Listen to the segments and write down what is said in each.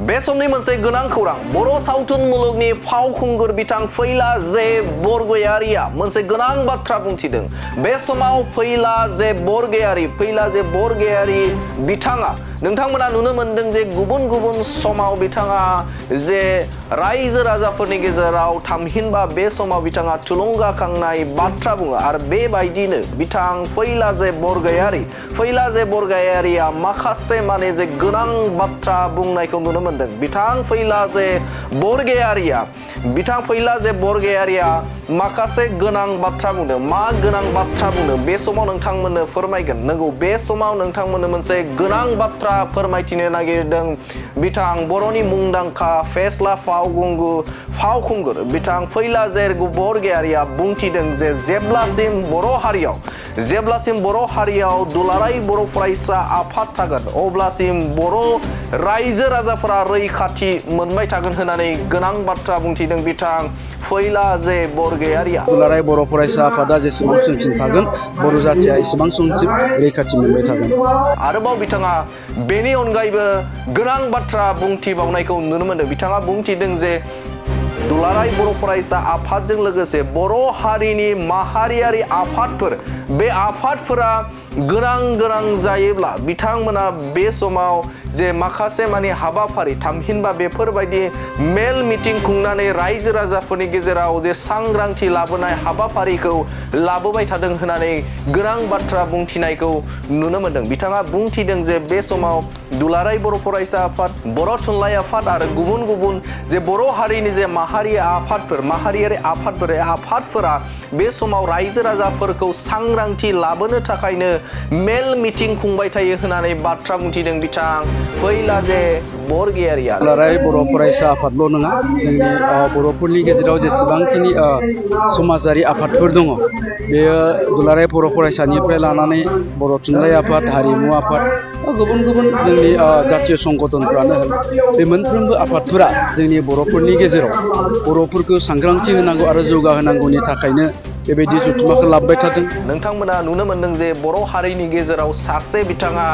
बे समनि मोनसे गोनां खौरां बर' सावथुन मुलुगनि फावखुंगुर बिथां फैला जे बरगयारिया मोनसे गोनां बाथ्रा बुंथिदों। बे समाव फैला जे बरगयारि बिथाङा नोंथांमोना नुनो मोनदों जे गुबुन गुबुन समाव बिथाङा जे रायजो राजाफोरनि गेजेराव थामहिनबा बे समाव बिथाङा थुलुंगाखांनाय बाथ्रा बुङो आरो बेबायदिनो बिथां फैला जे बरगयारिया माखासे माने जे गोनां बाथ्रा बुंनायखौ नुनो मोनदों। बिथां फैला जे बरगयारिया माखासे गोनां बाथ्रा बुंदों। मा गोनां बाथ्रा बुंदों बे समाव नोंथांमोननो फोरमायगोन। नंगौ, बे समाव नोंथांमोननो मोनसे गोनां बाथ्रा फोरमायथिनो नागिरदों। बिथां बर'नि मुंदांखा फेस्ला फावखुंगुर बिथां फैला जे बरगयारिया बुंथिदों जे जेब्लासिम बर' हारियाव दुलाराय बर' फरायसा आफाद थागोन अब्लासिम बर' रायजो राजाफोरा रैखाथि मोनबाय थागोन होननानै गोनां बाथ्रा बुंथिदों बिथां फैला जे बरगयारिया। दुलाराय बर' फरायसा आफादा जेसेबां समसिम थागोन बर' जाथिया एसेबां समसिम रैखाथि मोनबाय थागोन। आरोबाव बिथाङा बेनि अनगायैबो गोनां बाथ्रा बुंथिबावनायखौ नुनो मोनदों। बिथाङा बुंथिदों जे दुलाराय बर' फरायसा आफादजों लोगोसे बर' हारिनि माहारियारि आफादफोर बे आफादफोरा गोनां जायोब्ला बिथांमोना बे समाव जे माखासे माने हाबाफारि थामहिनबा बेफोरबायदि मेल मिटिं खुंनानै रायजो राजाफोरनि गेजेराव जे सांग्रांथि लाबोनाय हाबाफारिखौ लाबोबाय थादों होननानै गोनां बाथ्रा बुंथिनायखौ नुनो मोनदों। बिथाङा बुंथिदों जे बे समाव दुलाराय बर' फरायसा आफाद, बर' थुनलाइ आफाद आरो गुबुन जे बर' हारिनि जे माहारियारि आफादफोरा बे समाव रायजो राजाफोरखौ सांग्रांथि लाबोनो थाखायनो मेल मिटिं खुंबाय थायो होननानै बाथ्रा बुंथिदों बिथां फैला जे बरगयारिया। दुलाराय बर' फरायसा आफादल' नङा, जोंनि बर'फोरनि गेजेराव जेसेबांखिनि समाजारि आफादफोर दङ बेयो दुलाराय बर' फरायसानिफ्राय लानानै बर' थुनलाइ आफाद, हारिमु आफाद, गुबुन जोंनि जातीय संगठनफ्रानो होन बे मोनफ्रोमबो आफादफोरा जोंनि बर'फोरनि गेजेराव बर'फोरखौ सांग्रांथि होनांगौ आरो जौगाहोनांगौनि थाखायनो बेबायदि जथुम्माखौ लाबोबाय थादों। नोंथांमोना नुनो मोनदों जे बर' हारिनि गेजेराव सासे बिथाङा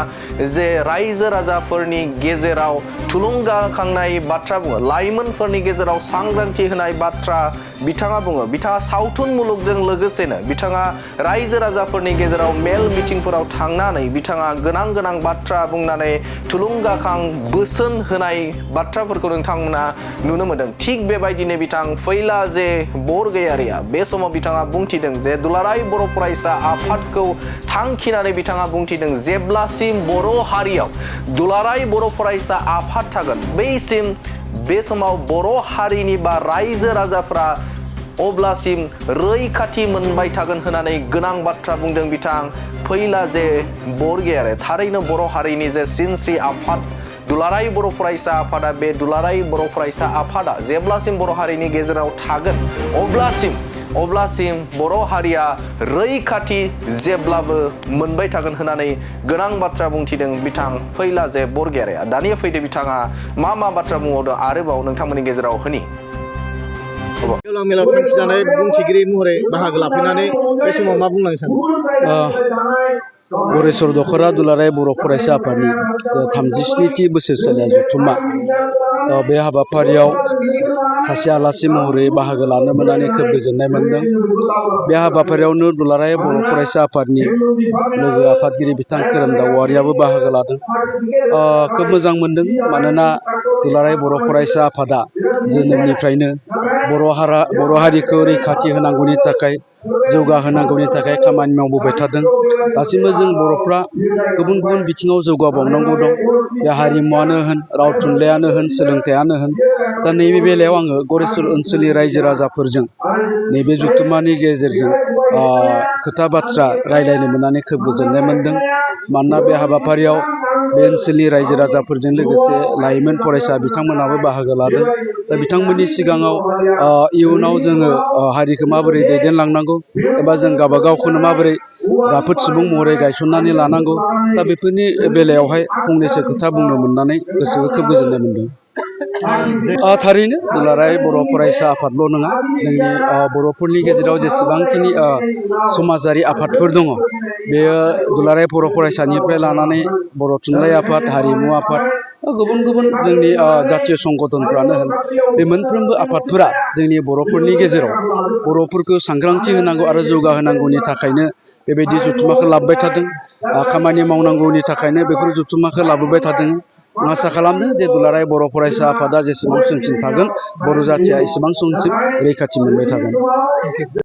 जे रायजो राजाफोरनि गेजेराव थुलुंगाखांनाय बाथ्रा बुङो, लाइमोनफोरनि गेजेराव सांग्रांथि होनाय बाथ्रा बिथाङा बुङो। बिथाङा सावथुन मुलुगजों लोगोसेनो बिथाङा रायजो राजाफोरनि गेजेराव मेल मिटिंफोराव थांनानै बिथाङा गोनां बाथ्रा बुंनानै थुलुंगाखां बोसोन होनाय बाथ्राफोरखौ नोंथांमोना नुनो मोनदों। थिग बेबायदिनो बिथां फैला जे बरगयारिया बे समाव बिथाङा बुंथिदों जे दुलाराय बर' फरायसा आफादखौ थांखिनानै बिथाङा बुंथिदों जेब्लासिम बर' हारियाव दुलाराय बर' फरायसा आफाद थागोन बैसिम बे समाव बर' हारिनि बा रायजो राजाफ्रा अब्लासिम रैखाथि मोनबाय थागोन होननानै गोनां बाथ्रा बुंदों बिथां फैला जे बरगयारि। थारैनो बर' हारिनि जे सिनस्रि आफाद दुलाराय बर' फरायसा आफादा, बे दुलाराय बर' फरायसा आफादा जेब्लासिम बर' हारिनि गेजेराव थागोन अब्लासिम बर' हारिया रैखाथि जेब्लाबो मोनबाय थागोन होननानै गोनां बाथ्रा बुंथिदों बिथां फैला जे बरगयारिया। दानिया फैदो बिथाङा मा बाथ्रा बुंबावदों आरोबाव नोंथांमोननि गेजेराव होनि। मेलाव थांखि जानाय बुंथिगिरि महरै बाहागो लाफैनानै बे समाव मा बुंलांनो सानो? गरेस्वर दख'रा दुलाराय बर' फरायसा आफादनि 37थि बोसोरसालिया जथुम्मा, बे हाबाफारियाव सासे आलासि महरै बाहागो लानो मोननानै खोब गोजोननाय मोनदों। बे हाबाफारियावनो दुलाराय बर' फरायसा आफादनि लोगो आफादगिरि बिथां खोरोमदाव औवारियाबो बाहागो लादों। खोब मोजां मोनदों, मानोना दुलाराय बर' फरायसा आफादा जोनोमनिफ्रायनो बर' हारिखौ रैखाथि होनांगौनि थाखाय, जौगाहोनांगौनि थाखाय खामानि मावबोबाय थादों। दासिमबो जों बर'फ्रा गुबुन बिथिङाव जौगाबावनांगौ दं। बे हारिमुआनो होन, राव थुनलाइयानो होन, सोलोंथाइयानो होन। दा नैबे बेलायाव आङो गरेस्वर ओनसोलनि रायजो राजाफोरजों नैबे जथुम्मानि गेजेरजों खोथा बाथ्रा रायलायनो मोननानै खोब गोजोननाय मोनदों। मानोना बे हाबाफारियाव बे ओनसोलनि रायजो राजाफोरजों लोगोसे लाइमोन फरायसा बिथांमोनाबो बाहागो लादों। दा बिथांमोननि सिगाङाव इयुनाव जोङो हारिखौ माबोरै दैदेनलांनांगौ एबा जों गावबागावखौनो माबोरै राफोद सुबुं महरै गायसननानै लानांगौ, दा बेफोरनि बेलायावहाय फंनैसो खोथा बुंनो मोननानै गोसोखौ खोब गोजोननाय मोनदों। थारैनो दुलाराय बर' फरायसा आफादल' नङा, जोंनि बर'फोरनि गेजेराव जेसेबांखिनि समाजारि आफादफोर दङ बेयो दुलाराय बर' फरायसानिफ्राय लानानै बर' थुनलाइ आफाद, हारिमु आफाद, गुबुन गुबुन जोंनि जातीय संगठनफ्रानो होन बे मोनफ्रोमबो आफादफोरा जोंनि बर'फोरनि गेजेराव बर'फोरखौ सांग्रांथि होनांगौ आरो जौगाहोनांगौनि थाखायनो बेबायदि जथुम्माखौ लाबोबाय थादों। खामानि मावनांगौनि थाखायनो बेफोर जथुम्माखौ लाबोबाय थादों। आं आसा खालामदों जे दुलाराय बर' फरायसा आफादा जेसेबां समसिम थागोन बर' जाथिया एसेबां समसिम रैखाथि मोनबाय थागोन।